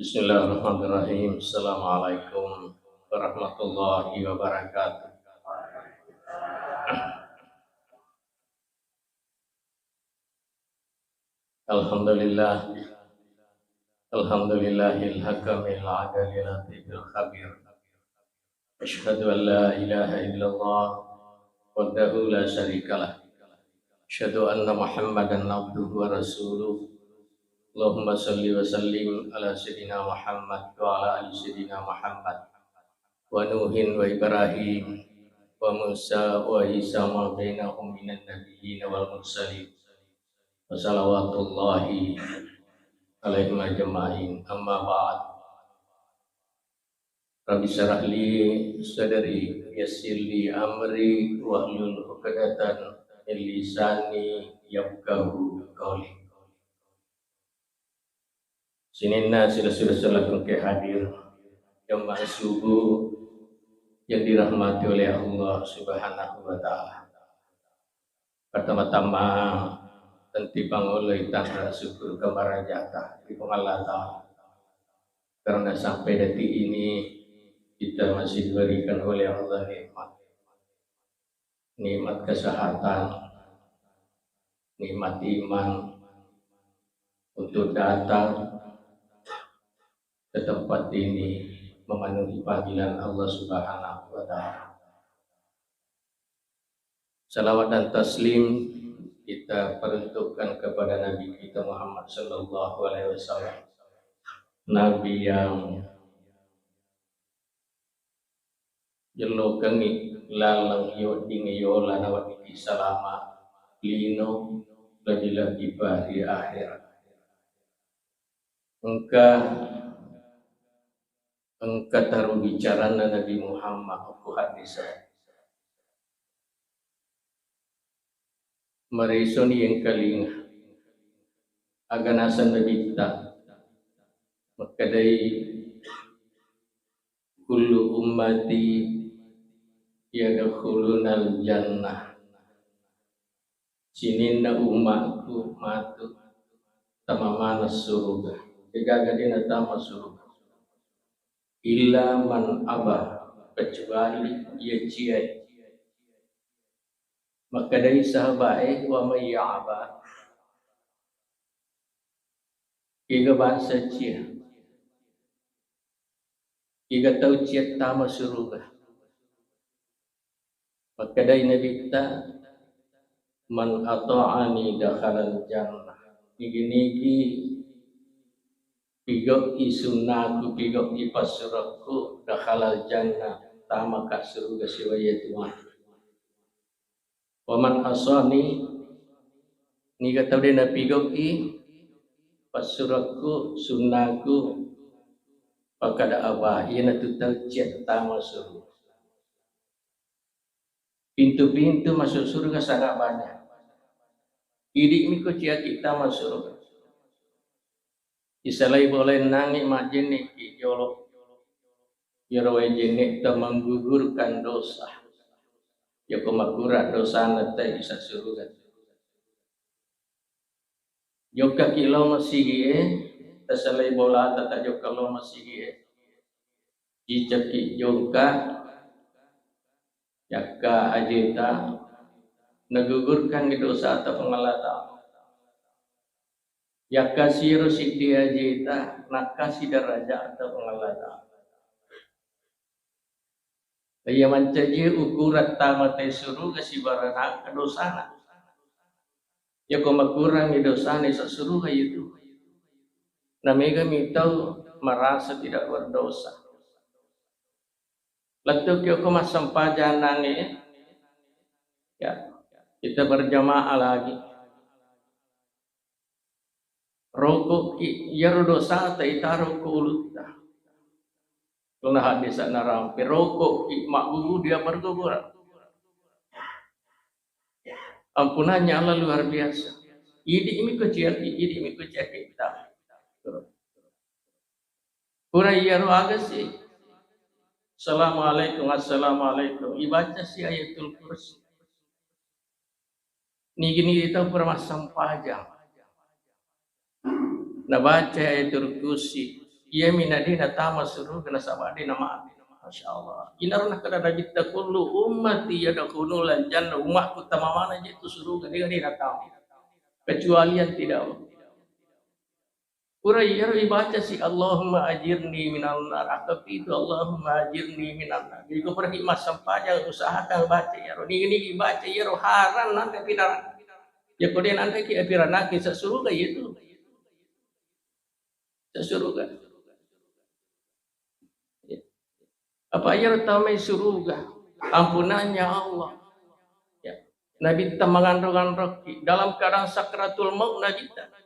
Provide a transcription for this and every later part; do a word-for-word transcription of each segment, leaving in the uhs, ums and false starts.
Bismillahirrahmanirrahim. Assalamualaikum warahmatullahi wabarakatuh. Alhamdulillah. Alhamdulillahil hakamil adalil latifil khabir. Asyhadu an la ilaha illallah wahdahu la syarikalah. Asyhadu anna Muhammadan abduhu wa rasuluh. Allahumma salli wa sallim ala sayyidina Muhammad wa ala ali sayyidina Muhammad. Wa Nuhin wa Ibrahim wa Musa wa Isa ma bainahum minan nabiyyin wal mursalin. Wa salawatullahi alaihim ajma'in. Amma ba'd. Rabbi syrah li sadri, yassir li amri, wahlul uqdatan min lisani yafqahu qawli. Sininna sila-sila selaku ke hadir jamaah subuh yang dirahmati oleh Allah Subhanahu wa Ta'ala. Pertama-tama, tentu pangoloi tanda syukur kemarajata di Puang Allah Ta'ala. Karena sampai detik ini kita masih diberikan oleh Allah nikmat. Nikmat kesehatan, nikmat iman untuk datang ke tempat ini memenuhi panggilan Allah Subhanahu wa Ta'ala. Salawat dan taslim kita peruntukkan kepada Nabi kita Muhammad sallallahu alaihi wasallam. Nabi yang jellokengngi laleng yodding yola nawedding salama lino, lebih-lebih di akhirat. Engka, engka taru bicaranna Nabi Muhammad okko haddise. Maresoni engkalinga. Aga naseng Nabitta? Makkedai, "Kullu ummati yadkhulunal jannah." Sininna ummaku matu tama maneng suruga. Degaga de natama suruga. Illa man aba, kecuali iya ciai. Makkedai sahabae, "Wa may ya'ba?" Iga bangsa cia? Iga tau cia tama suruga? Makkedai Nabitta, "Man ata'ani dakhalal jannah." Nigi-nigi pigau'i sunnaku, pigau'i passurakku, dakhalal jannah, tamaka suruga sibawa iya tu matu. Wa man asani, niga tau de napigau'i passurakku, sunnaku, faqad aba, iyanatu tau cia tama suruga. Pintu-pintu masuk surga sangat banyak. Idi'mi ko ciaki tama suruga. Isalai bolaennangngi majjenneki jolo. Iyaro wae jennetta menggugurkan dosa. Yako makurang dosana te isa suruga. Jokkaki lao masigi'e, tasalai bolata tajokka lao masigi'e. Cicekki jongka, yakka ajeta, nagugurkangngi dosata Puang Allah Ta'ala. Yakkasiro siddi ajeta, nakkasi daraja'ta Puang Allah Ta'ala. Iya mancaji ukurang tamate suruga sibaranang dosana. Yako makurangngi dosana isa suruga itu. Namegami tau merasa tidak berdosa. Lettuki okko massempajang nangnge, ya, kita berjamaah lagi. Roko'ki, iyaro dosata itaro ko ulutta. Tuna haddisa narampe, roko'ki, mabbubu dia bergugurang. Ampunannya Allah luar biasa. Idi'mi ko ciaki, idi'mi ko ciaki. Pura iyaro aga si. Assalamualaikum, assalamualaikum. Ibaca si Ayatul Kursi. Nigi-nigi tau pura massempajang. Nabaca Ayatul Kursi. Iyami na de natama suruga nasaba de namate. Masya Allah. Inaro nakkeda Nabitta, "Kullu ummati yadkhulul jannah." Umatku tama maneng je tu suruga, de, de natama. Kecuali yang tidak mau. Pura iyaro ibaca si, "Allahumma ajirni minan nar." Akkapitu, "Allahumma ajirni minan nar." Jadi ko pergi massempajang, usahakan baca iyaro. Nigi-nigi baca iyaro, haram nanti pinara. Ya ko de nanti ki apiranaki sa suruga itu. Sa suruga. Ya. Apa iyaro tamai suruga? Ampunannya Allah. Ya. Nabitta manganro-nganrokki. Dalam keadaan sakratul maut Nabitta.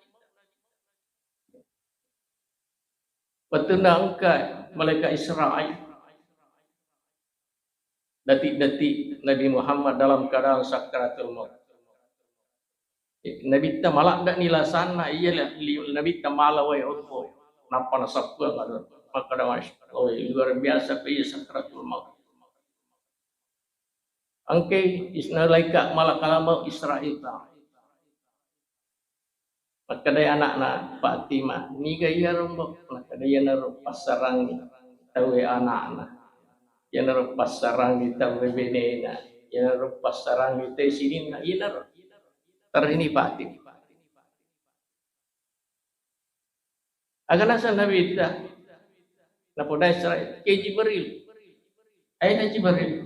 Wettunna engka malaikat Israil. Detik-detik Nabi Muhammad dalam keadaan sakratul maut. Nabitta maladde'ni lasanna, iya li-, li-, Nabitta mala wae oppo. Nappa nasappuang ado. Makkeda, "Masya Allah, luar biasa pe iya sakratul maut." Engkai is-, malaika malakal maut Israil ta. Makkedai anakna Fatimah, "Niga iyaro, Mbok?" Nakkeda, "Iyanaro passarangi tauwe anakna. Iyanaro passarangi tauwe benena. Iyanaro passarangi tauwe sininna. Iyanaro." Terrini Fatimah. Aga naseng Nabitta? Napodai Israil, "Ke Jibril." Aina Jibril.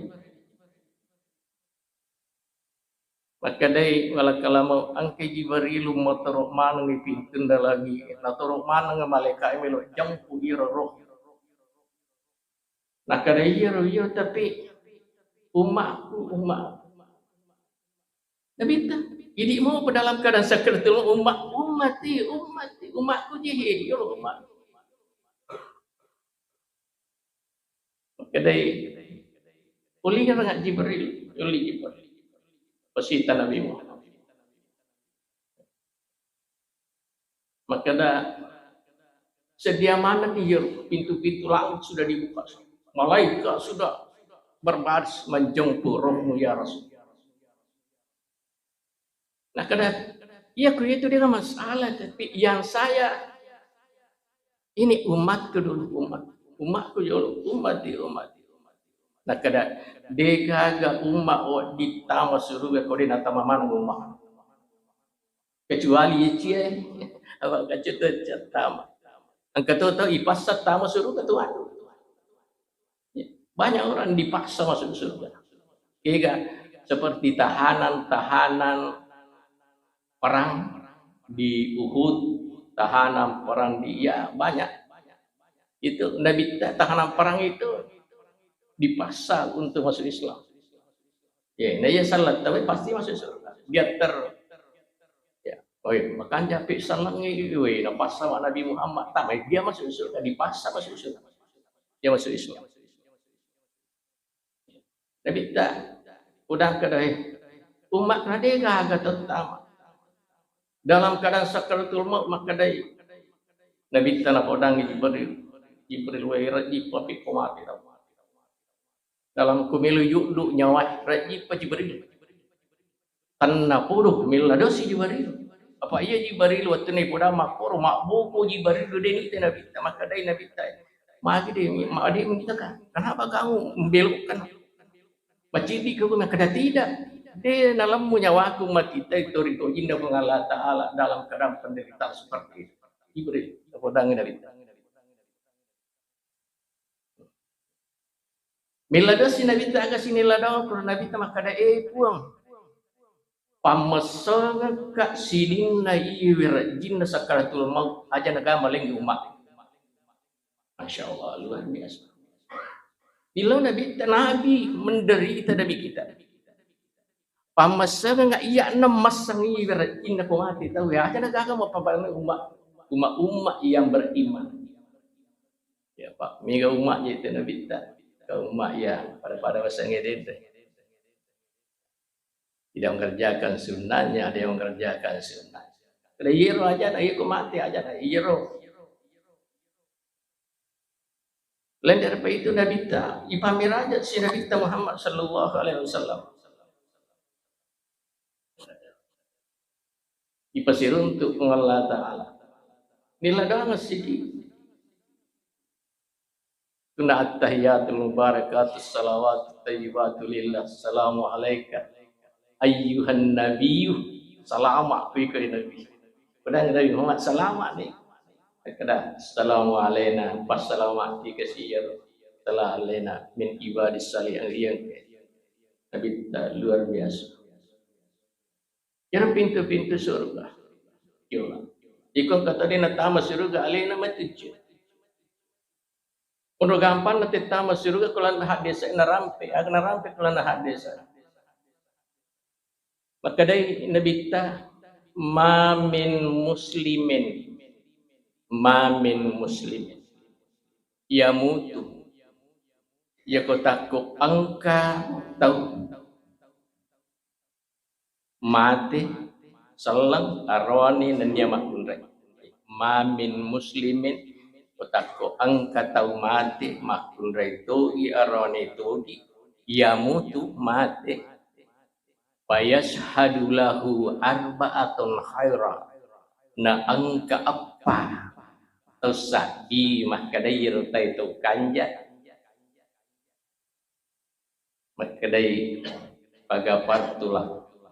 Makkedai malakal maut, "Engkai Jibrilu motoro manengngi pintunna langi, natoro maneng malaika melo jampu iro roh." Nakkeda, "Iyaro, iyaro, tapi umatku, umatku." Nabitta, idi mau dalam keadaan sakratul maut, "Umma-, ummati, ummati, umatku je, iyaro umat." Makkedai, "Ulinga Jibril, uli Jibril." Pasita Nabi Muhammad. Makkeda, "Sedia maneng iyaro, pintu-pintu langit sudah dibuka. Malaikat sudah berbaris menjemput rohmu ya Rasul." Nakkeda, "Iya, ku itu dia masalah, tapi yang saya ini umatku dulu, umat. Umatku dulu, umat di umat." Nakkeda, "Degaga umat wedding tama suruga ko de natama maneng umat." Kecuali iye cie, apa kacete cettama. Engka to tau ipaksa tama suruga tu anu. Ya, banyak orang dipaksa masuk surga. Kega seperti tahanan-tahanan perang di Uhud, tahanan perang di, ya, banyak. Itu Nabi, tahanan perang itu dipaksa untuk masuk Islam. Ya, nah, iya salah, tapi pasti masuk surga. Biar ter-, ya, oi, makanja pi salangi, oi, napaksa Nabi Muhammad, tapi dia masuk surga, dipaksa masuk surga. Dia masuk Islam. Nabitta, udang kedai, umat na de gaga tettama. Dalam keadaan sakaratul maut, makkedai Nabitta, napodangi Jibril, Jibril, wai, rejji papi ko mati. Dalam kumelo yuddu nyawa, rejji pa Jibril. Tennapodo mella dosi Jibril. Apa iya Jibril wettunna ipodang makkoro, mabbuku Jibril, de nite Nabitta, makkedai Nabitta, "Magi de mi, ma-, de mi kita kan? Kenapa kamu membelokkan? Macidi kamu?" Makkeda, "Tidak. De nalemmu nyawaku matitai tori tojinna Puang Allah Ta'ala dalam keadaan penderitaan seperti itu." Jibril, napodangi Nabitta. Mella dosi Nabitta, aga sinella doang, pura Nabitta makkeda, "Eh, Puang, pammessengekka sininna iye werejjinna sakaratul maut, aja naga malenggi umat." Masya Allah, luar biasa. Mella Nabitta, Nabi menderita demi kita. Pammessengengnga iyya nemmessengngi werejjinna ko mate tau, ya, aja nagaga mappabarengngi umma-, umma-umma yang beriman. Ya, Pak, mega umma je te Nabitta. Ka umma ya pada-pada wasengnge dede. Tidak mengerjakan sunnahnya, ada yang mengerjakan sunnah. Kalau iyero aja na, iya ko mate aja na, iyero. Lain daripada itu Nabitta, ipameraja si Nabitta Muhammad sallallahu alaihi wasallam. Ipasiruntu Puang Allah Ta'ala. Nila doang siki. Kuna attahiyatul mubarakatus salawatut thayyibatu lillah. Assalamu alaika ayyuhan nabiyyu. Salama' kui koi nabi. Padang Nabi Muhammad salama' ni. Kada, "Assalamu alaina, passalama' ki kasiya ro. Sala alaina min ibadis salihin." Nabi ta luar biasa. Iyaro pintu-pintu surga. Yo. Iko engka tau de' natama surga, alena matuju. Onro gampang na tettama surga, ko lanna haddesa narampe, aga narampe ko lanna haddesa. Makkedai Nabitta, "Ma min muslimin, ma min muslimin yamutu." Yako takko engka tau mate, selleng, aroni nennia makkunrai. Ma min muslimin, ko takko engka tau mate, makkunrai togi, aroni togi, yamutu, mate. Fayashhadu lahu arba'atun khaira. Na engka eppa tau sabbi makkedai iyaro tai tau kanja. Makkedai, "Faghafartu lah."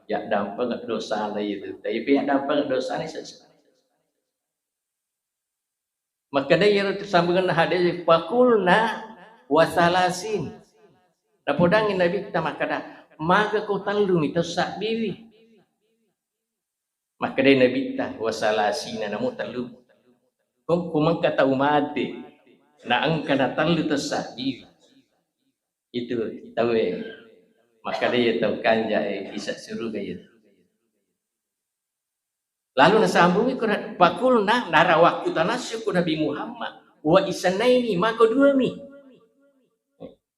Yaddampeng dosana itu. Tapi yaddampeng dosana sesa. Makkedai iyaro sambunganna hadis, "Faqulna wa salasin." Napodangi Nabitta makkeda, "Maga ko tellumi tau sabbiwi?" Makkedai Nabitta, "Wa salasina, namo tellu." Ko, ko mengka tau mate, na engka na tellu tau sabbiwi. Itu tauwe. Makkedai tau kanja e, isa suruga itu. Lalu nasambungi Quran, "Faqulna," narawakkutana ko Nabi Muhammad, "Wa isnaini, mako duami."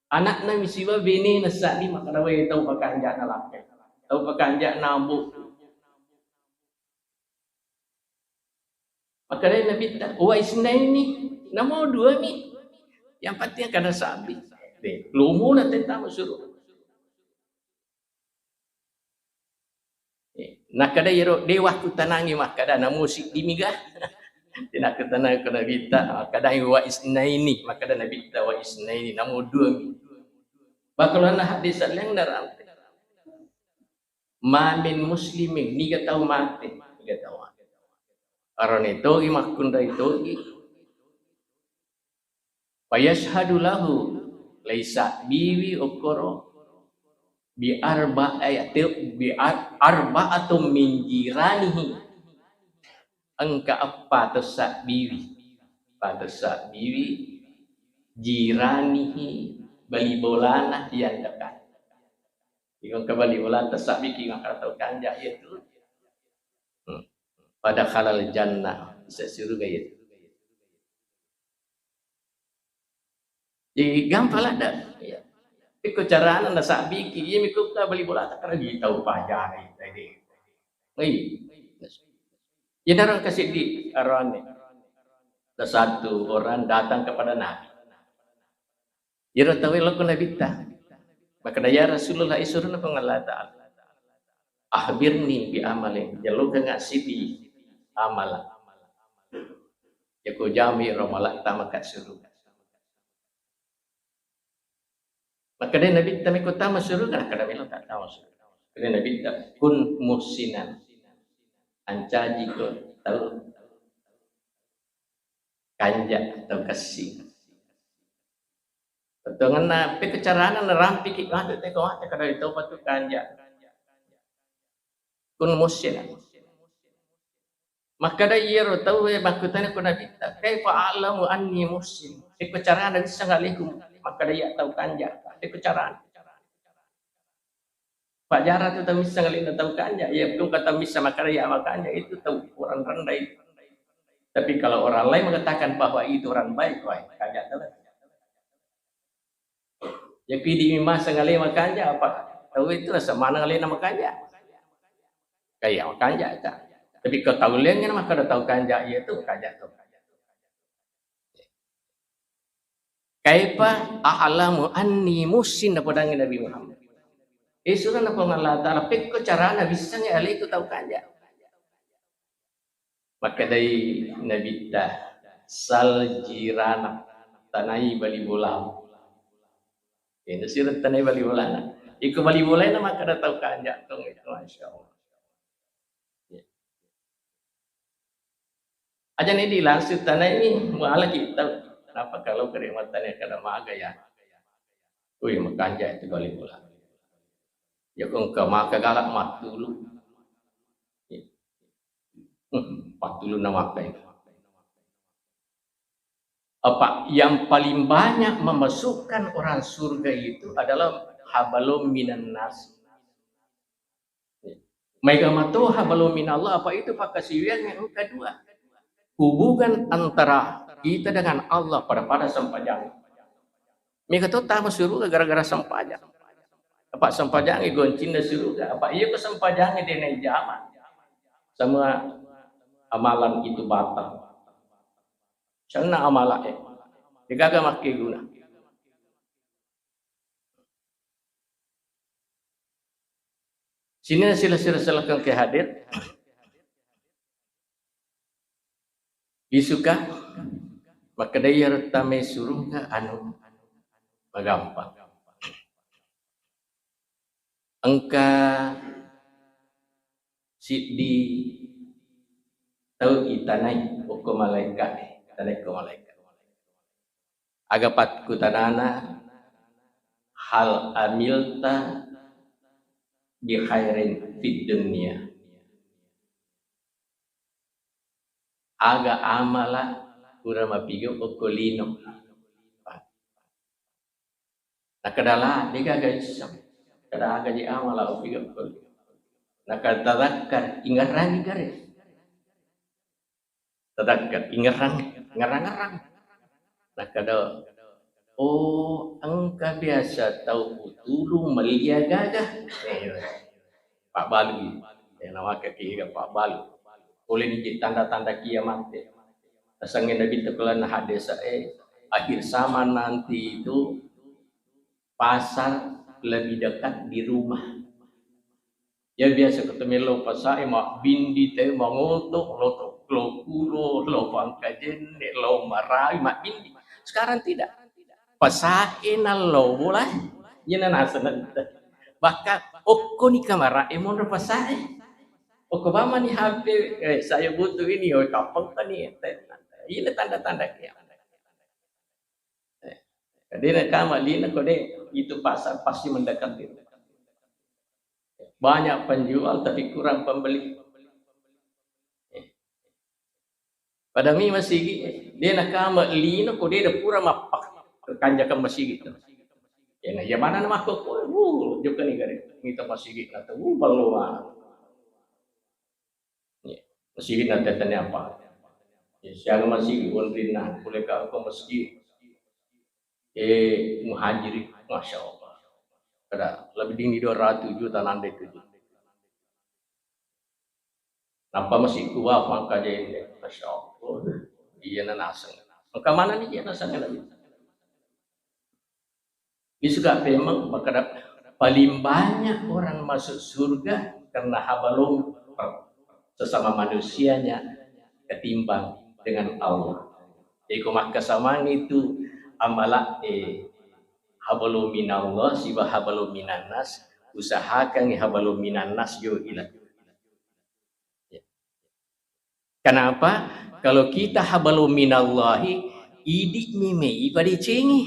Anakna mi siba benena sabbi, makkeda, "Wai, tau pakanja na lakke. Tau pakanja na ambo." Makkedai Nabitta, "Wa isnaini, namo duami. Yang penting kada sabbi." De, lumuna tentang suruh. Eh, nakkeda iyaro, "De wakkutanangi makkeda, namo siddimi ga?" Nakkutanai ko Nabitta, makkeda, "Wa isnaini," makkeda Nabitta, "Wa isnaini, namo duami." Bakalanna hadis saleng narante. "Ma min muslimin," niga tau mate, niga tau mate. Arone togi, makkunrai togi. Fayashhadu lahu, laisa biwi okkoro, bi arba-, eh, te-, bi ar-, arba'atum min jiranihi. Engka eppa tessa biwi. Eppa tessa biwi jiranihi, bali bolana yang dekat. Iko engka bali bola tessa biki maka tau kanja iya tu. Hmm. Pada halal jannah, bisa surga iya tu. Jadi gampang ladde. Iya. Iko carana nasabbiki, iya miko ka bali bola tak kena di tau pajari tadi. Iya. Iya, darang kasiddi arane. Ada satu orang datang kepada Nabi. Iyaro tauwe lao ko Nabitta. Makkeda, "Ya Rasulullah, isurona Puang Allah Ta'ala. Akhbirni bi amalin, jalukanga siddi amala. Yako jami ro mala tama ka suruga." Makkeda Nabitta, "Meko tama suruga?" Nakkeda, "Melo ka tama suruga." Makkeda Nabitta, "Kun muhsinan." Ancaji ko tau kanja, tau kessing. Tongenna, pekko carana narampiki matu teko matu kada ditopatu kanja. Kun muhsin. Makkeda iyaro tauwe makkutana ko Nabitta, "Kaifa a'lamu anni muhsin?" Pekko carana bisa ngaleku makkeda iya tau kanja. Pekko carana. Pajara tu tamisseng alena tau kanja, iya pun kata missa makkeda iya makanja itu tau orang rendah itu. Tapi kalau orang lain mengatakan bahwa itu orang baik, wah, kanja tu. Ya pidi mimma sengale makanja apa? Tau itu rasa mana alena makanja. Kayak makanja itu. Tapi kalau tau lainnya makkeda tau kanja, iya tu kanja tu. "Kaifa a'lamu anni muhsin?" napodangi Nabi Muhammad. Eh, surana Puang Allah Ta'ala, "Pekko carana bissangi aleku tau kanja?" Makkedai Nabitta, "Sal jirana." tanai bali bola. Ini sireng tanai bali bolana. Iko bali bolana makkeda tau kanja tong itu, masya Allah. Aja ni di langsung tanai ni, muala kita. Kenapa kalau kering matanya kada maga ya? Wih, makanja itu bali bola. Ya kong ke maka galak matulu. Hmm, patulu na maka itu. Apa yang paling banyak memasukkan orang surga itu adalah hablum minan nas. Maega mato hablum minallah, apa itu pakkasiwiang yang kedua. Hubungan antara kita dengan Allah pada-pada sempajang. Mega to tama suruga gara-gara sempajang. Apa sempajang goncinna suruga. Apa iya ko sempajang de na jama. Semua amalan itu batal. Sanna amala e. Degaga makkeguna. Sininna sila-sila selekeng ke hadir. Isuka makkedai iyaro tame surungga anu magampang. Engka siddi tau itanai okko malaika, itanai ko malaika. Aga pakkutanana, "Hal amilta bi khairin fid dunya?" Aga amala pura mapigau okko lino? Nakada la, degaga isseng. Kada aga je amala upigau okko lino. Nakada tadakkar, ingerrangi gare. Tadakkar, ingerrang, ngerrang-ngerrang. Nakkeda, "Oh, engka biasa tau utulung melli agaga." Eh, pabbalui. Eh, nawakkaki ga pabbalu. Pole ni je tanda-tanda kiamat e. Nasengnge Nabi tekulan hadis e, akhir zaman nanti itu pasar lebih dekat di rumah. Ya biasa ketemu lo pasai mabbindi te mangoto, lo to-, lo kulo, lo pangkajenne, lo marawi mabbindi. Sekarang tidak. Pasae nallo bola, iyana naseng. Bahkan okko ni kamara e monro pasae. Okko bamani H P, eh, saya butuh ini, oh, kapan tani? Ini tanda-tanda kiamat. Eh, jadi nak kama lina kode itu pasar pasti mendekat itu. Banyak penjual tapi kurang pembeli. Pada mi masigi, de nakama lino ko de pura mappak kanjakan masigi tu. Ya, nah, ya mana nama ko, uh, juga nih gare. Mita masigi na tu, uh, ballo mana. Ya, masigi na tetenya apa? Ya, siaga masigi, wonrinna, boleh ka apa masigi? Eh, muhajiri, masya Allah. Kada lebih dingin dua ratus juta nande tujuh. Nappa masiku wa pangkajai, masya Allah. Iya na naseng. Engka mana ni iya naseng lagi. Ini juga memang makkeda paling banyak orang masuk surga karena hablum, sesama manusianya ketimbang dengan Allah. Jadi ko makkasamang itu amala, eh, hablum minallah siba hablum minannas, usahakan hablum minannas jo ila. Ya. Kenapa? Kalau kita hablum minallahi, idi mi mei padecengi.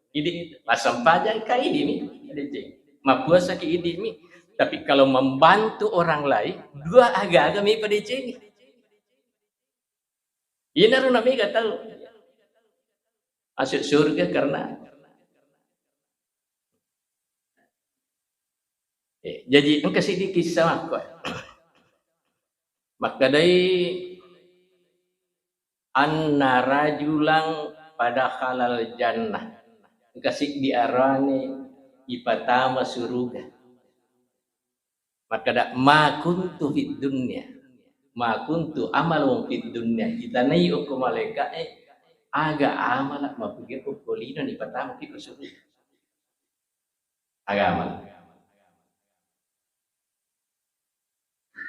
Idi, massempajang ka idi mi padecengi. Mappuasa ki idi mi. Tapi kalau membantu orang lain, dua aga-aga mi padecengi. Inaro na mega tau masuk surga karena, eh, jadi engka siddi kisah makko. Makkedai anna rajulan pada halal jannah. Engka siddi arane ipatama suruga. Makkeda, "Ma kuntu fid dunya, ma kuntu amalun fid dunya." Itanai okko malaika'e, aga amala mapigau okko lino ni patama ki ko suruga. Aga amala.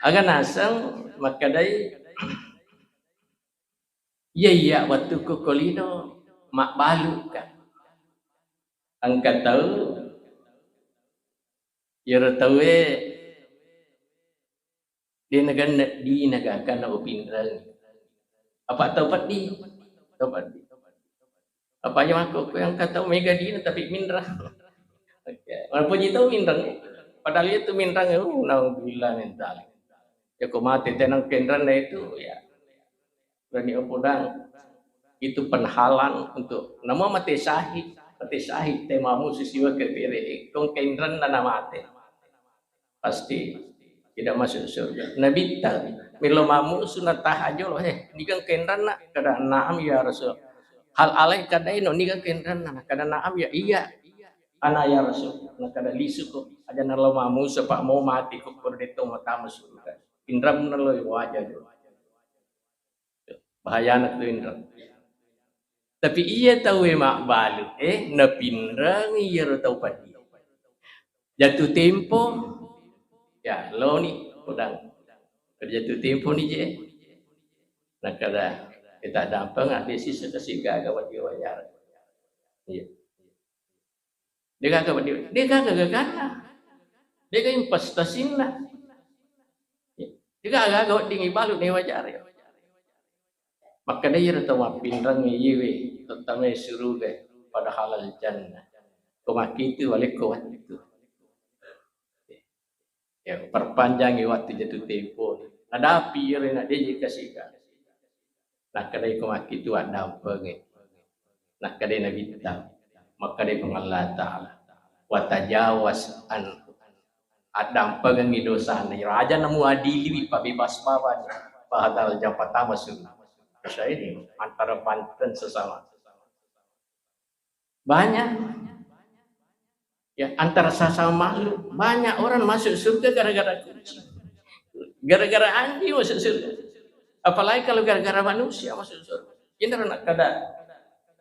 Aga naseng makkedai, Iya, iya, wettukku ko lino, mabbaluka. Engka tau, iyaro tauwe de' nagenna dina gakana upinreng. Apa tau peddi? Tau peddi. Apa iya makko ko engka tau mega dina tapi minreng. Oke, walaupun itu minreng. Padahal itu minreng, uh, naudzubillah min dzalik. Ya ko mate tenang kenrenna itu, ya. Berani apa dang? Itu penghalang untuk nama mate syahid, mate syahid te mamu sisiwa ke pire, kong kenrenna na mate. Pasti tidak masuk surga. Nabitta melo mamu sunat tahajud, eh, niga kenrenna? Kada na'am ya Rasul. Hal alaika dainun, niga kenrenna? Kada na'am ya, iya. Ana ya Rasul, na kada lisu ko. Aja nalo mamu sepak mau mati ko, ko de' to matama surga. Pinreng nalo waja jo. Bahayana tu pinreng. Tapi iya tauwe mabbalu, eh, napinreng iyaro tau peddi. Jatuh tempo, ya, loni, podang. Jatuh tempo ni je. Nakada, kita dampeng, ada sisa kasih gaga wajib wajar. Iya. De' gaga wedding, de' gaga gaganna. De' gaga investasinna. De' gaga wedding ibalu newa jari. Makkeda iyaro tau mappinreng iyewe, tettamai suruga, pada halal jannah. Ko makkitu walekko wettu. Ya, perpanjangi waktu jatuh tempo. Nadapi iyaro na de' je kasika. Nakkedai ko makkitu addampengi. Nakkedai Nabitta, makkedai Puang Allah Ta'ala, "Wa tajawaz an." Addampengengngi dosana. Raja namu adiliwi, pabebas bawani. Padahal jam pertama sunnah. Terus ini antara Banten sesama. Banyak. Ya, antara sesama makhluk, banyak orang masuk surga gara-gara kucing. Gara-gara anjing masuk surga. Apalagi kalau gara-gara manusia masuk surga. Ini nak kada.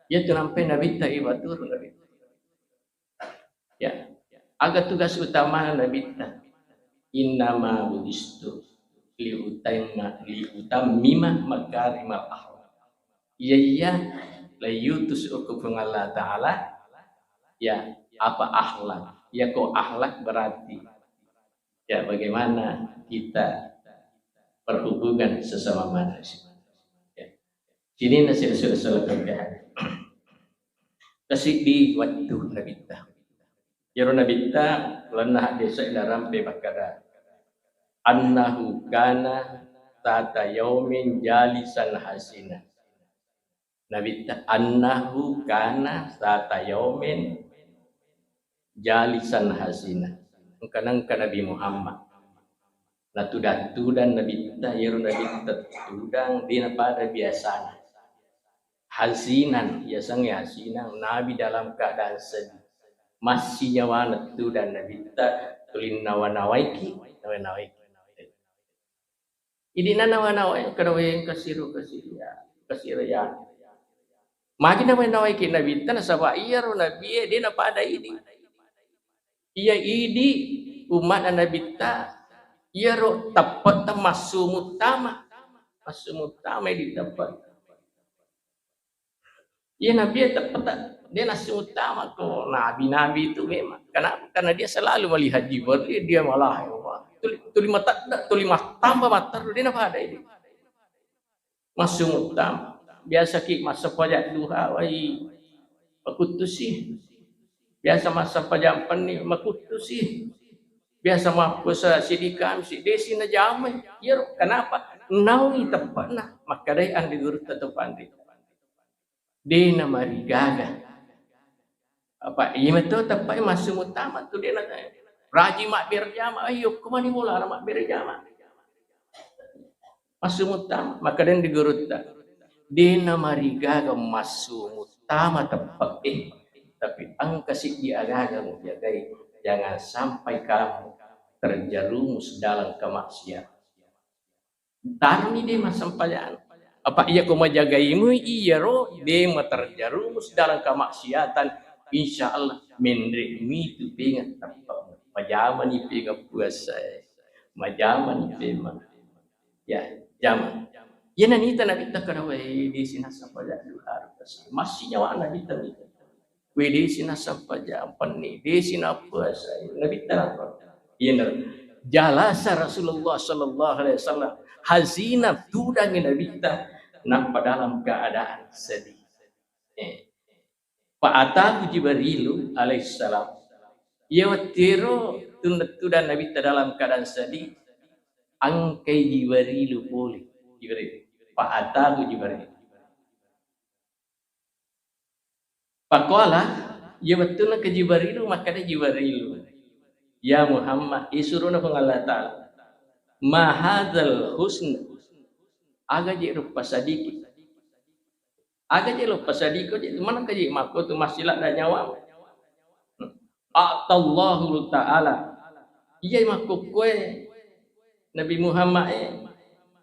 Ya, tu nampai Nabitta ibatur Nabitta. Ya. Aga tugas utama Nabitta? "Innama bu'istu liutammima, liutammima makarimal akhlak." Iya, iya, laiutus okko Puang Allah Ta'ala, ya, apa akhlak? Ya, ko akhlak berarti, ya, bagaimana kita berhubungan sesama manusia. Ya. Sini nasi Rasul sallallahu alaihi wasallam. Kasiddi wettu Nabitta. Iyaro Nabitta lalenna hadis idarampe makkada, "Annahu kana zata yaumin jalisan hasina." Nabitta, "Annahu kana zata yaumin jalisan hasina." Engka-, engka Nabi Muhammad. Natudang-tudang Nabitta, iyaro Nabitta tudang, de' napada biasana. Hasinan, yasengnge hasinan, Nabi dalam keadaan sedih. Massinyawana tudang Nabitta, tuli nawa-nawaiki, nawa-nawaiki. Idi nanawa-nawai, kada weng kasiro, kasiro, ya, kasiro, ya. Magi nawa-nawaiki Nabitta, nasaba iyaro Nabie, de' napada idi. Iya idi umma'na Nabitta, iyaro teppetta massu muttama. Massu muttama idi teppetta. Iya Nabi teppetta, de' nassu muttama ko nabi-nabi itu memang. Kenapa? Karena dia selalu melihat Jibril, dia malah, ya Allah, tuli, tuli matedda, tuli mattamba matteru, de' napada idi. Massu muttama. Biasaki massempajang duha, wai, makuttusi. Biasa massempajang penni, makuttusi. Biasa mappuasa siddi Kamisi, desi najamai. Iyaro kenapa? Naungi teppena. Makkedai andi gurutta to panri. De' namarigaga. Apa iya meto teppai massu muttama tu de' na, raji mabbere jama, ayo kumani mulana mabbere jama. Massu muttama, makkedai andi gurutta, de' namarigaga massu muttama teppe'e, tapi engka siddi agaga mujagai, jangan sampai kamu terjerumus dalam kemaksiatan. Taroni de' massempajang. Apa iya ko majagaimu iyaro de' materjerumus dalam kemaksiatan, insya Allah menre' mitu penga teppemu. Majamani penga puasa. Majamani penga. Ya, jama. Iyana nita Nabitta kada, wé, dési nassempajang duha rupa si. Massi nyawa Nabitta mita. Wé, dési nassempajang penni, dési nappuasa. Nabitta napa? Iyana jalasa Rasulullah sallallahu alaihi wasallam. Hazinah, tudangi Nabitta, nappa dalam keadaan sedih. Eh. Fa atahu Jibrilu alaihissalam. Iya wettuéro tudang Nabitta dalam keadaan sedih, engkai Jibrilu polé. Jibril. Fa atahu Jibril. Faqala, iya wettunna ke Jibrilu, makkeda Jibrilu, "Ya Muhammad," isuruna Puang Allah Ta'ala, "ma hadzal husn?" Aga je rupa sedihki? Aga je lo pasadiko je, manengka je makko tu massi ladda nyawa. A'tallahu ta'ala. Iya makkokkoe Nabi Muhammad e,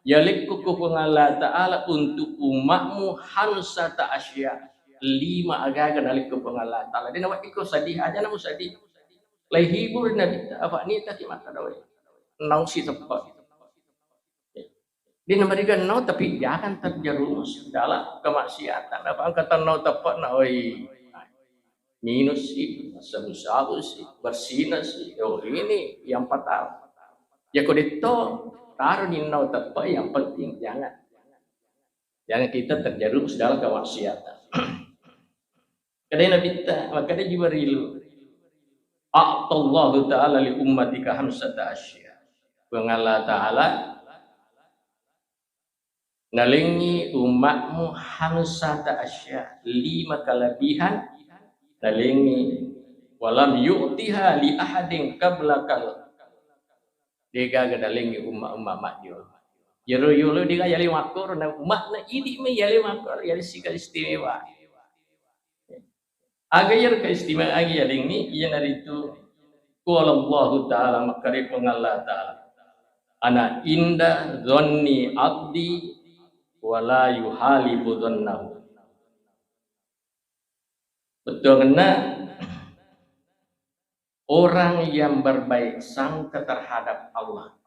yalekko ko Puang Allah Ta'ala untuk umatmu khamsata asya. Lima agaga nalekko Puang Allah Ta'ala. Dena waddiko sedih aja namu sedih. Lai hibur Nabi, apa ni taki makkeda wae. Nausi teppek. Dé namariga nau, tapi jangan terjerumus dalam kemaksiatan. Apa engka tennau teppe'na, oi, minus sih, sabu-sabu sih, bersihna sih. Oh, ini yang pertama. Ya, ko detto, taro ni nau teppe', yang penting jangan. Jangan kita terjerumus dalam kemaksiatan. Kedai Nabitta, makkeda Jibril, "A'tallahu ta'ala li ummatika khamsata asya." Puang Allah Ta'ala nalengngi umatmu khamsata asya, lima kelebihan nalengngi, "Walam yu'tiha li ahadin qablakal." Degaga nalengngi umma-umma majjolo. Yero yolo dega yale makkoro, na umma'na idi mai yale makkoro, yale sika istimewa. Aga iyaro keistimewaan yalengngi, iyanaritu qala Allahu Ta'ala, makkeda Puang Allah Ta'ala, "Ana inda dhanni abdi wa la yukhalifu dhannahu." Bettuangenna, orang yang berbaik sangka terhadap Allah,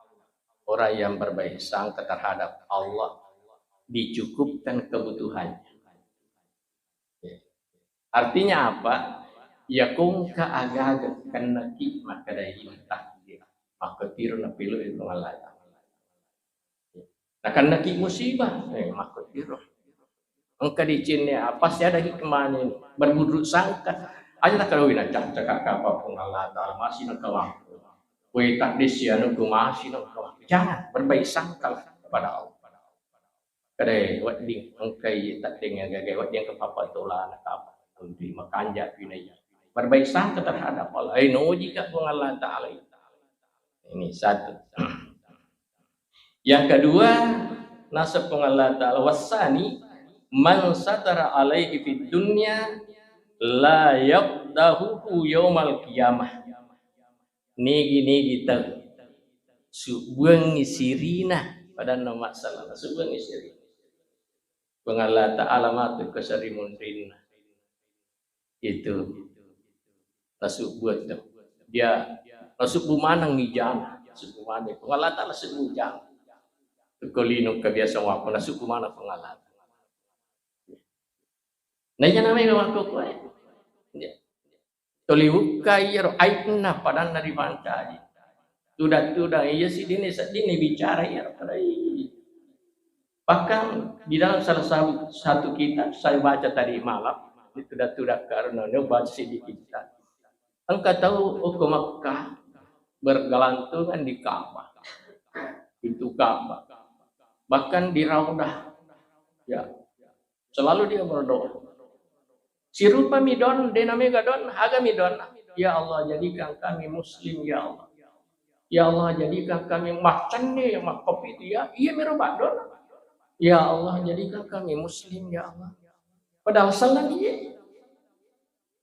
orang yang berbaik sangka terhadap Allah dicukupkan kebutuhannya. Artinya apa? Iya ko engka agaga kennaki makkeda iya takdir, makkotiro napiloi Puang Allah Ta'ala. Nakennaki musibah, eh, makkotiro. Engka dicinne, ah, pasti ada hikmahnya ini. Berburuk sangka. Aja tak kalau ina cak-, cakak apa Puang Allah Ta'ala masih nengkawang. Kue tak desi anu ku masih nengkawang. Jangan, berbaik sangka kepada Allah. Kada wedding engkai taddeng agaga, wedding engka papa tolana kapa. Untuk makanja pinai. Berbaik sangka terhadap Allah. Eh, noji ka Puang Allah Ta'ala. Ini satu. Yang kedua, nasab Puang Allah Ta'ala, "Wasani man satara alaihi fid dunya la yafdahuhu yaumal qiyamah." Nigi-nigi tau subbuangngi sirina, padanna masalah subbuangngi sirina. Puang Allah Ta'ala matu ke sari munrinna. Itu nasubbu tu. Dia nasubbu maneng ijana, nasubbu maneng. Puang Allah Ta'ala subbu ijana. Ko lino kebiasaan wakko nasubbu maneng Puang Allah Ta'ala. Nanya namanya wakko koe. Ya. Toli ukka iyaro aibna padanna ripancaji. Tudang-tudang iya sidini seddini bicara iyaro pada i. Bahkan di dalam salah satu, satu kitab saya baca tadi malam, di tudang-tudang karena ini baca sedikit kitab. Engka tau okko Makkah bergelantungan di Ka'bah. Pintu Ka'bah. Bahkan di Raudah. Ya. Selalu dia berdoa. Sirupami don, de namega don, agami don. Ya Allah, jadikan kami muslim, ya Allah. Ya Allah, jadikan kami maccenne, makkopitu, ya. Iya mero badon. Ya Allah, jadikan kami muslim, ya Allah. Padahal salah dia.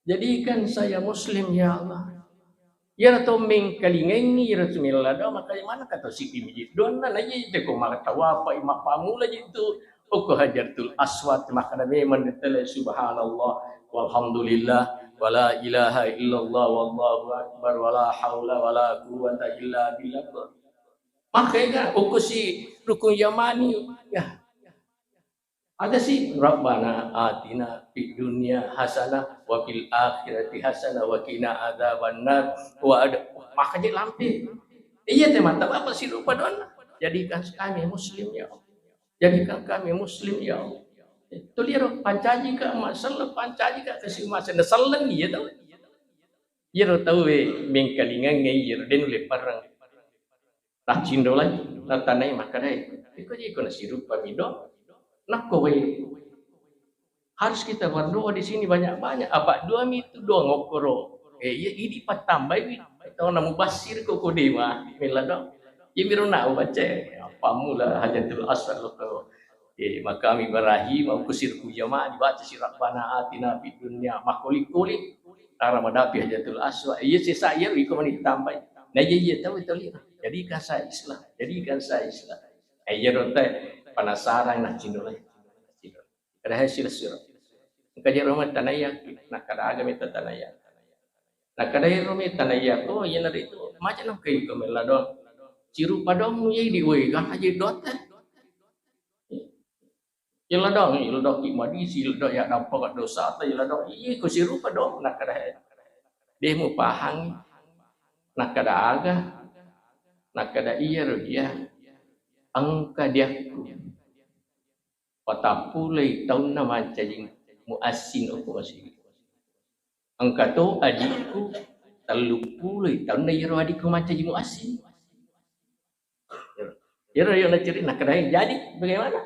Jadikan saya muslim, ya Allah. Iyaro to mengkalingaingi iyaro to mella doa, maka mana kata siki miji donna, na iya te ko maka tawafa, ima pamula ji tu, okko Hajarul Aswad, maka na memang ditele, subhanallah, walhamdulillah, wala ilaha illallah, wallahu akbar, wala haula wala quwwata illa billah. Maka ega okko si rukun Yamani, ya. Ada si, "Rabbana atina fid dunya hasanah wa fil akhirati hasanah wa qina adzabannar." Wa ada, makanya lampe. Iya, te mata bapak si rupa doanna. Jadikan kami muslim, ya Allah. Jadikan kami muslim, ya Allah. Toliro, pancaji ka, masalah pancaji ka, kasi masa na sallen iya tau. Iyaro tauwe mengkalingangnge iyaro de nulle pareng. Naccinrolai, natanai makkedai, "Iko ji ko nasiruppami do?" Nakko we, harus kita berdoa di sini banyak-banyak. Apa duami itu doang okkoro. Eh, iya, idi pattambaiwi. Tau na mubassir ko, ko dewa, mella do. Iya miro na baca, apa mula hajatul aswad lo ko. Eh, makam Ibrahim, au kusir ku jamaah dibaca si Rabbana atina fid dunya, makkulik-kulik. Tara madapi hajatul aswad. Iya sesa iya iko mani tambai. Nah, iya, iya, tahu itu lihat. Jadikan saya Islam, jadikan saya Islam. Eh, iya ro te penasaran naccinrolai. Ada hasil sura. Engka jero mai tanaya, nakkada aga metta tanaya. Nakkada ero mai tanaya ko, iya naritu, macam nang kai ko mella doang. Sirupa doang mu iya di, woi, kan aja dote. Iya ladang, iya ladang ki madisi, iya ladang ya dampa dosa ta, iya ladang. Iya ko sirupa doang, nakkada. De mupahang, nakkada aga, nakkada iyaro dia, engka diakku. Patappuloi taunna mancaji muassing okko masigi. Engka to adikku, telluppuloi taunna iyaro adikku mancaji muassing. Iyaro, iyaro nacerita, nakkadai, "Jadi bagaimana?"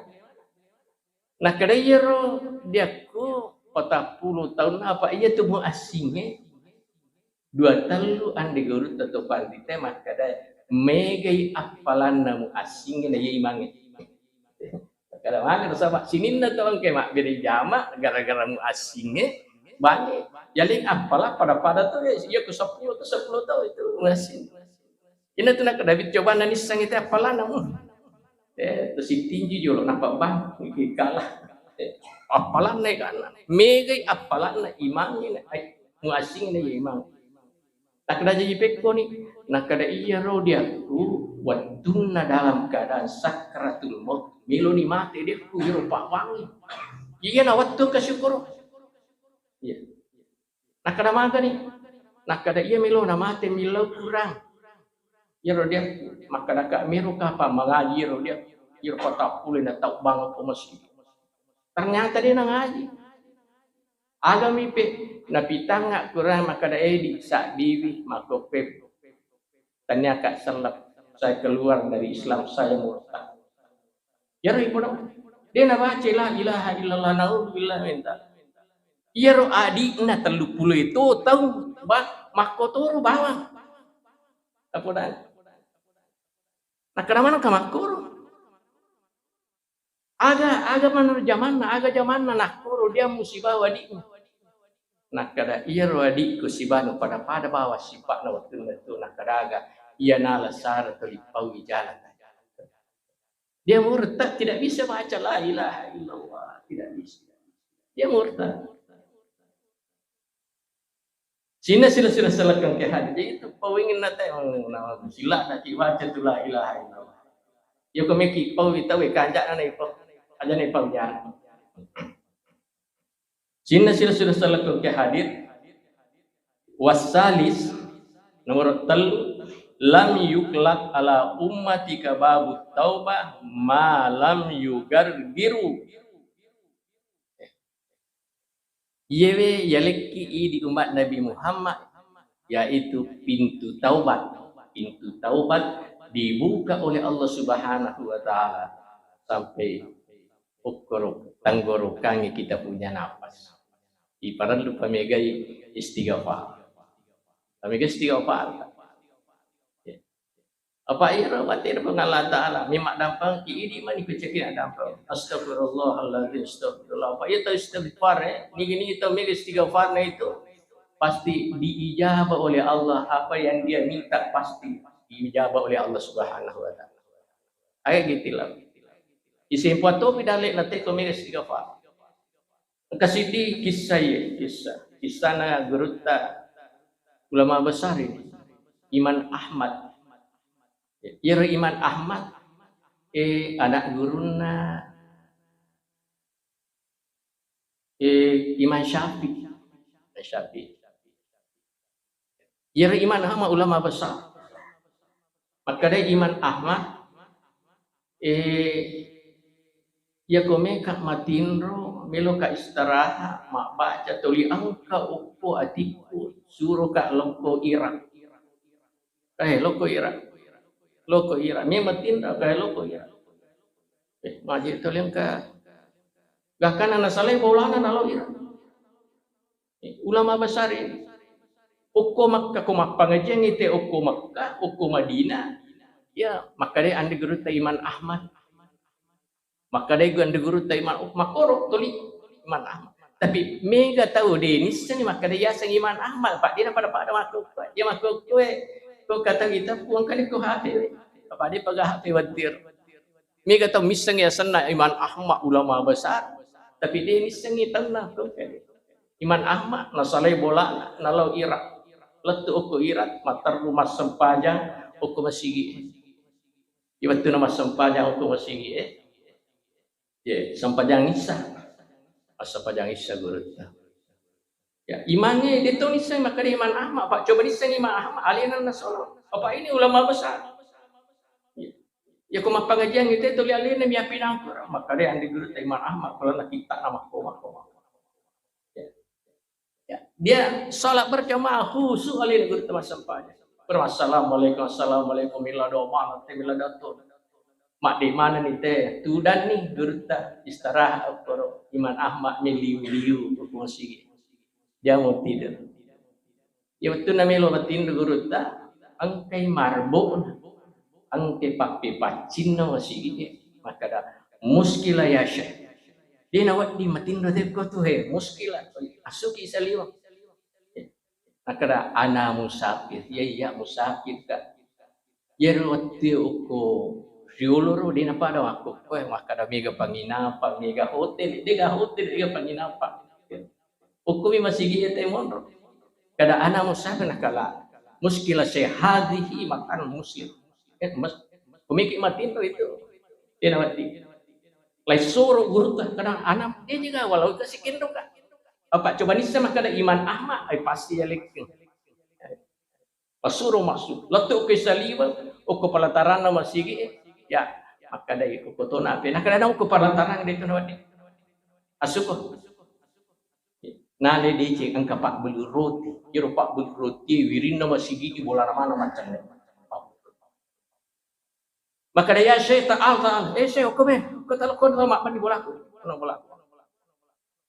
Nakkadai iyaro diakku, "Patappulo taunna apa iya tu muassingnge?" Dua tellu ande gurutta to panrita makkada, "Megai appalanna muassingnge na iya imangnge." Makkada magi, nasaba sininna to engka mabbere jama gara-gara muassingnge bangngi. Yaleng appala pada-pada to, iya ko seppulo to, seppulo to itu muassing. Ina tu nakkada coba nanissengngi te appalanna mu. Eh, to sittinju jolo nappa bang, iki kalah. Eh, appalanna ikanna. Megai appalanna imangnge na, ai, muassingnge na iya imang. Nakkada jaji pekkoni, nakkada iyaro diakku wettunna dalam keadaan sakratul maut, meloni mate diakku iyaro pabbangngi. Iya na wettu engka syukur. Iya. Nakkada magani, nakkada iya melona mate millau kurang. Iyaro diakku, makkadaka mero kapang mangaji iyaro diakku, iyaro patappuloi na tau bang ko masigi. Ternyata de nangaji. Agami pe napitanga Quran makkada edi saddiwi makkoppe. Taniaka sellep, saya keluar dari Islam, saya murtad. Iyaro ipodo. De nabaca la ilaha illallah, naudzubillah min dzalik. Iyaro adikna telluppulo itu tau ba-, makkotoro bawang. Apodang. Nakkada maneng ka makkoro. Aga, aga maneng jamanna, aga jamanna nakkoro dia musibawa adikna. Nakkada, "Iyaro adikku sibanu pada-pada bawa sipa'na wettunna tu." Nakkada aga, "Iya nala sara tuli pauwi jalan." Dia murtad, tidak bisa baca la ilaha illallah, tidak bisa. Dia murtad. Sina sila-sila salakang ke hadir. Jadi itu pawingin nate, oh, nama sila na baca tu la ilaha illallah. Yo kemeki pawi tawe kanjak na ipo. Aja ne pau jana. Sina sila-sila salakang ke hadir. Wasalis, nomor tellu, "Lam yuklak ala ummatika babu taubah ma lam yugargiru." Iyewe yalekki idi umat Nabi Muhammad, yaitu pintu taubat. Pintu taubat dibuka oleh Allah Subhanahu wa Ta'ala sampai okkoro-, tenggorokangi kita punya napas. Iparellu pamegai istighfar. Pamegai istighfar. Ya. Apa iro batena Puang Allah Ta'ala, memang dampeng ki idi mani kucekina dampeng. Astagfirullahaladzim, astagfirullah. Apa itu istighfar, eh? Nigi-nigi tau mega istighfar na itu pasti diijabah oleh Allah. Apa yang dia minta pasti diijabah oleh Allah Subhanahu wa Ta'ala. Ayo gitu lah. Isimpuan topi dalek na teko mega istighfar. Engka siddi kissa ye, kissa. Kissana gurutta ulama besar ini, Imam Ahmad. Iyaro Imam Ahmad, eh, anak gurunna eh, Imam Syafi'i. Imam Syafi'i. Iyaro Imam Ahmad ulama besar. Makkedai Imam Ahmad, eh, iyako meka matinro, meloka istirahat, mabbaca toli engka okko atikku, suroka lokko ira. Eh, lokko ira. Lokko ira. Memang tinro, eh, lokko ira. Eh, maje toli engka. Gakana nasalai bolana nalo ira. Ulama besar ini. Okko Makkah, ko mappangajiang ite okko Makkah, okko Madinah. Ya, makkedai ande gurutta Imam Ahmad. Makkedai ande gurutta Imam, oh, makkoro toli Imam Ahmad. Tapi mega tau de nissengi makkedai yaseng Imam Ahmad, Pak, de napada-pada makkukku. Ya makkukku, eh, ko kata kita puang kali ko H P. Apa de paga H P watir. Mega tau missengngi asenna Imam Ahmad ulama besar, tapi de missengngi taunna. Imam Ahmad nasalai bolana, nalau Irak. Lettu okko Irak, matteru massempajang okko masigi. Di wettuna massempajang okko masigi, eh. Ye, sempajang Isya. Massempajang Isya gurutta. Ya, imangnge de to nisseng makkeda Imam Ahmad, Pak, coba nisseng Imam Ahmad, alena nasoro. Bapak ini ulama besar. Ya. Ya, ko mappangajiang itu tuli alena miapi nangkura. Makkeda ande gurutta Imam Ahmad, kalau nak kita nama koma koma. Ya. Ya. Dia salat berjamaah khusyuk alena gurutta massempajang. Assalamualaikum, assalamualaikum, mila doa mana, mila dato. Madde manenni te, tudanni gurutta istirahat okkoro Imam Ahmad meliu-liu ko masigi. Dia mau tidur. Ya, wettunna melo matinro gurutta, engkai marbona, engkai pappepaccinna masigi, makkeda, "Muskila ya Syekh." De nawedding matinro tekko tu, he, muskila, asuki saliweng. Makkeda, "Ana musafir." Iya, iya, musafir ka. Iyaro wettu okko riolo ro, de napada makkokkoe, makkeda mega penginapan, mega hotel, dega hotel, dega penginapan. Okkomi masigi e te monro. Kada ana musafir nakala. Muskila Syekh hadhihi makan muslim. Eh, mas, kumiki matinro itu. De nawedding. Lai suro gurutta, kada ana, de juga walau kasih kinro ka. Apa coba nissa makkeda Imam Ahmad, ai pasti ya lekkeng. Pasuro massu. Lettu ke saliweng, okko pelataranna masigi, ya, makkadai okko tona ape. Nakada okko pelataran de tona wadde. Asuko. Nale deceng engka pabbeli roti. Iro pabbeli roti wirinna masigi di bolana mana macam. Makkada, "Ya Syekh, ta'al, ta'al." "Eh, Syekh, okko me, okko talo, okko talo, mabbenni bolaku." Ono bolaku.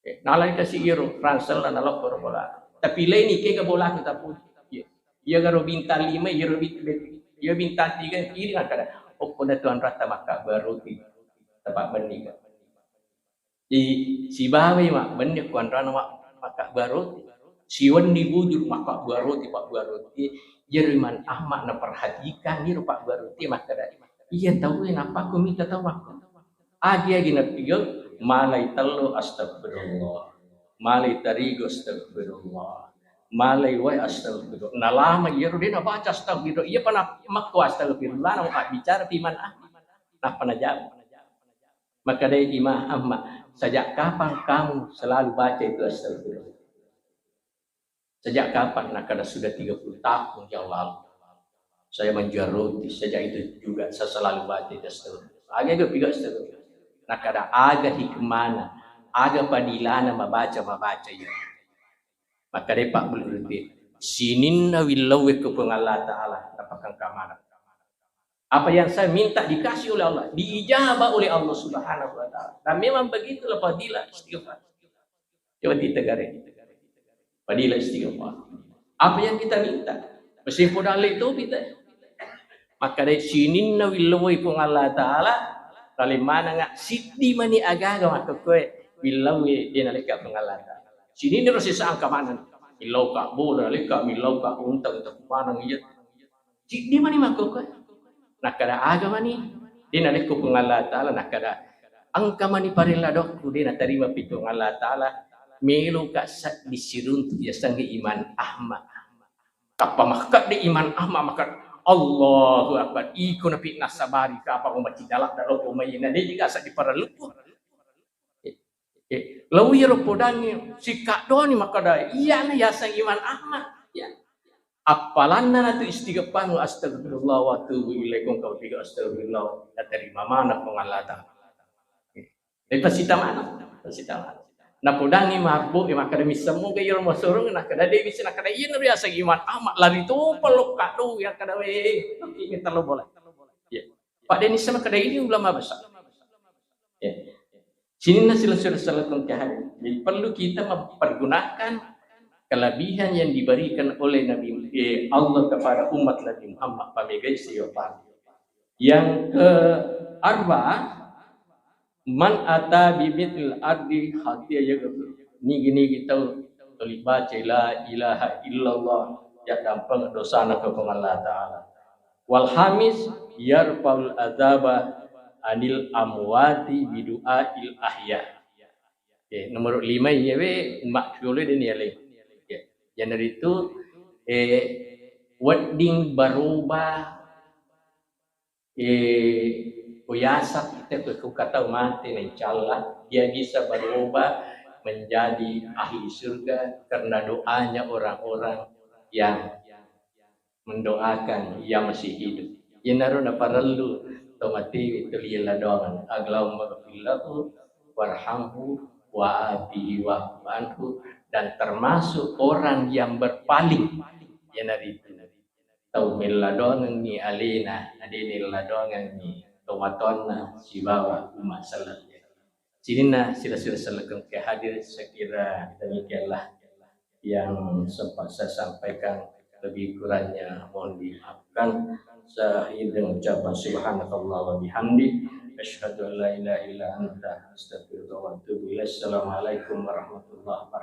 Eh, nalai kasi iro ransel na nalokko ro bola. Tapi laini kega bolaku tapu. Iya. Iya garo bintang lima, iya ro bit-, iya bintang tiga, iri makkada, "Okko na tuan rata makkabbuang roti." Tapabbenni ka. Jadi, sibawai mabbenni ko anrana mak-, makkabbuang roti. Siwenni bujur makkabbuang roti, pabbuang roti. Iyaro Imam Ahmad naperhatikan iro pabbuang roti makkada, "Iya tau e, nappa ko mita tau makko." Agi-agi napigau, malai tello astagfirullah. Malai tarigu astagfirullah. Malai wae astagfirullah. Nalama iyaro de nabaca astagfirullah. Iya pa na-, makko astagfirullah, na mabbicara pi Imam Ahmad. Nappa najawab. Makkadai Imam Ahmad, "Sejak kapan kamu selalu baca itu astagfirullah?" "Sejak kapan?" Nakkada, "Sudah tiga puluh tahun yang lalu. Saya menjual roti, sejak itu juga saya selalu baca itu astagfirullah." Aga itu piga astagfirullah. Nakkada, "Aga hikmana, aga padilana mabaca, mabaca iya." Makkadai pabbeli roti, "Sininna willauwe ko Puang Allah Ta'ala, napakangkamana." Apa yang saya minta dikasih oleh Allah, diijabah oleh Allah Subhanahu wa Ta'ala. Dan memang begitulah fadilah istighfar. Coba kita gare. Fadilah istighfar. Apa yang kita minta? Mesti podang le topi te. Makkadai sininna willauwe Puang Allah Ta'ala, paling manengnga siddi mani agaga makkokkoe willauwe de nalekka Puang Allah Ta'ala. Sininna ro sesa angka maneng. Millauka bola, nalekka millauka unta, unta kumaneng iya. Siddi mani makkokkoe. Nakkada aga mani? De nalekko Puang Allah Ta'ala, nakkada, "Engka mani parella dokku de natarima pi Puang Allah Ta'ala, meloka seddi siruntu yasengnge Imam Ahmad." Tappa makkadde Imam Ahmad makkada, "Allahu Akbar, iko napi nasabari kapa umaci dalak dalo umai na de jiga seddi parellukku." Eh, lao iyaro podangnge sikkaddoni makkeda, iyana yaseng Imam Ahmad. Ya. Appalanna natu istighfarmu, "Astagfirullah wa atubu ilaih," kong kau tiga astagfirullah, naterima maneng Puang Allah Ta'ala. Eh, daripada sita maneng, sita maneng. Napodangngi mabbu, eh, makkeda misseng moga iyaro masurung, nakkeda de' bisa, nakkeda iyana riaseng Imam Ahmad, lari topa lokka do, ya kada we, ini terlalu boleh. Ya. Pak Denis sama kada ini ulama besar. Ya. Sininna silessureng-selekeng ke hadir. Jadi perlu kita mempergunakan kelebihan yang diberikan oleh Nabi, eh, Allah kepada umat Nabi Muhammad, pamegai siyopa. Yang kearba, man ata bimitl ardi khatia yaghfir. Nigi-nigi tau tuli baca la ilaha illallah, ya dampeng dosana ke Puang Allah Ta'ala. Wal hamis, yarfaul adzaba anil amwati bidu'ail ahya. Oke, nomor lima ini we makhluk ini ya le. Oke. Jadi itu, eh, wedding baroba, eh, kuyaseng kita ke kukatau mate, insya Allah dia bisa berubah menjadi ahli surga karena doanya orang-orang yang mendoakan ia masih hidup. Iyanaro naparellu to mate tuli ladongeng. Allahumma ghfir lahu warhamhu wa afihi wa'fu anhu, dan termasuk orang yang berpaling, iyanaritu tau melladongengngi alena, nadene ladongengngi tomatoanna sibawa umat selleng. Sininna sila-sila sellekeng ke hadir, saya kira demikianlah yang sempat saya sampaikan. Lebih kurangnya mohon dimaafkan. Saya akhiri dengan ucapan subhanakallah wa bihamdi. Asyhadu an la ilaha illa anta astaghfiruka wa atubu ilaik. Assalamualaikum warahmatullahi wabarakatuh.